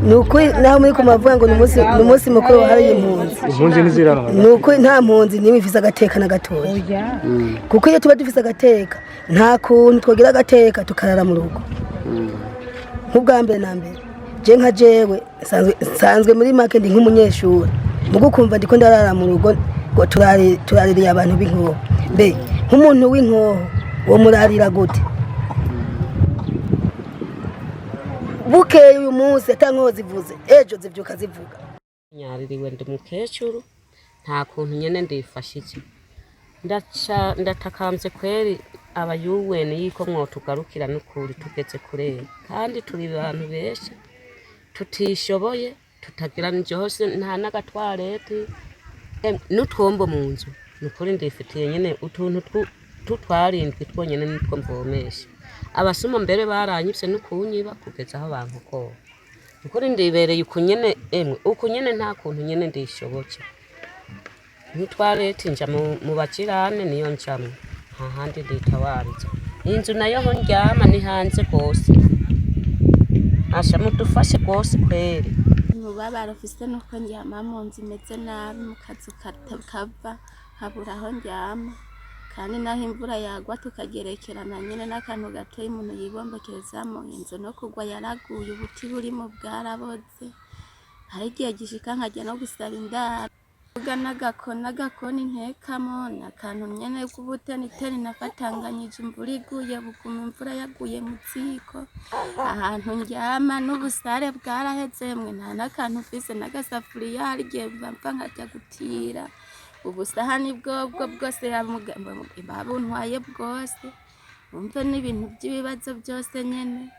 Ni ukuri, naho muri kumavuga ngo ni umunsi mukuru wahariye impunzi. Impunzi ntizirarana. Ni ukuri, nta mpunzi n'imwe ifise agateka na gatoya, kuko iyo tuba dufise agateka, nta kuntu twogira agateka tukarara mu rugo. Nk'ubwa mbere na mbere, je nka jewe nsanzwe muri make ndi nk'umunyeshuri, mugo kumva ndiko ndarara mu rugo ngo turaririye abantu b'inkoho. Mbe nk'umuntu w'inkoho wo murarira gute? Bukeye uyu munsi ata nkoho zivuze, ejo zivyuka zivuga. Nyaririwe, ndi mukecuru, nta kuntu nyene ndifashije. Ndaca ndatakambye kweri aba UN yiko mwotugarukira n'ukuri, tugeze kure kandi turi abantu benshi tutishoboye, tutagira hose, nta n'agatwareti n'utwombo mu nzu. Nukuri ndifitiye nyene utuntu tutwarindwi twonyene nitwo mvomesha. Abasuma mbere baranyivye n'ukunyiba kugeza aho bankokora. Nukuri ndibereye uku nyene, emwe uku nyene nta kuntu nyene ndishoboke. Ntitwareti nja mu bajirane, niyo njamwo, nta handi nditabariza. Inzu nayo ho ndyama ni hanze rwose. Asha mudufashe rwose kweri. Umubabaro ufise nuko ndyama mu nzu imeze nabi, mu kazu kava nkabura aho ndyama, kandi naho imvura yagwa tukagerekerana nyene n'akantu gatoya umuntu yibombokerezamo. Inzu no kugwa yaraguye, ubuti burimo bwaraboze. Hari igihe gishika nkajya no gusaba indaro. Vuga n'agakoni ntekamo ni akantu nyene k'ubuteniteni nafatanganyije. Imvura iguye buguma, imvura yaguye mu ziko. Ahantu ndyama n'ubusare bwaraheze mwe, nta n'akantu mfise n'agasafuriya. Hari igihe mva nkajya gutira ubusahani bwobwo bwose babuntwaye bwose. Wumve n'ibintu by'ibibazo byose nyene.